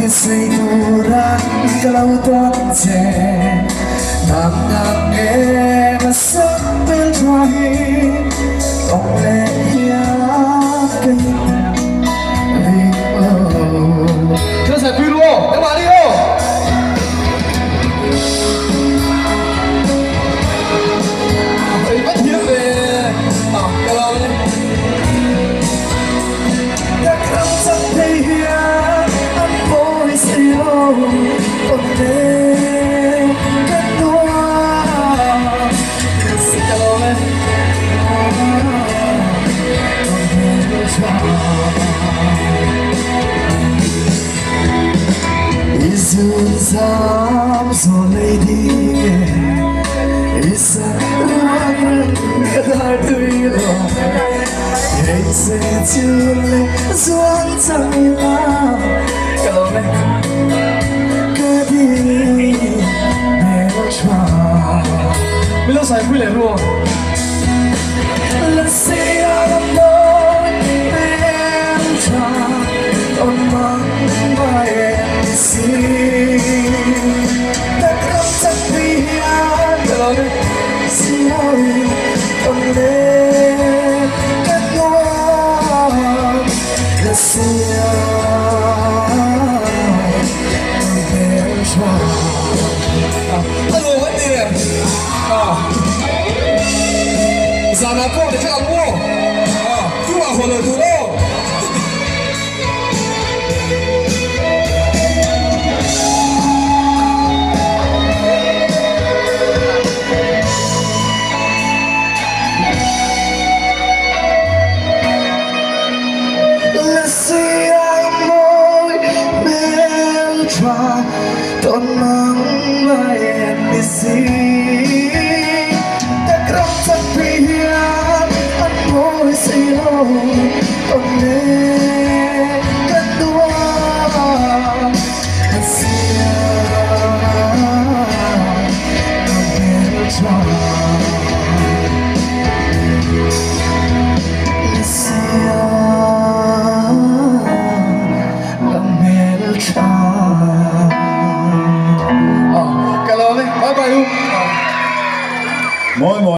Sei tura ka lo tawn che Nang nang em a sak hmel tha hi Awm leh hian ka in ring lo. Thil sai pui ru aw, engmah ni aw. Ei va thiam ve, ah ka lo ni. Ka kal chak thei hian an pawi si lo awm le ka nuam Ka lawm e. I zun zam zawn ei ding e I sak ruang reng ka dar tui lo Hei se chu le zuang chang ila Ka lawm e. Ka di hmel tha. Min lo sai pui leh ru aw. Lasi a mawi hmel tha tawn mang mai em ni si Tak ram chak pui hian Ka lawm e. Siawi tawn leh ka nuam Lasi a mawi hmel tha. A nuam an ti em? Zanah pawh ni kha ang aw. Tumah haw lo tur aw. Ka lawm e, bye bye u. Mawi mawi.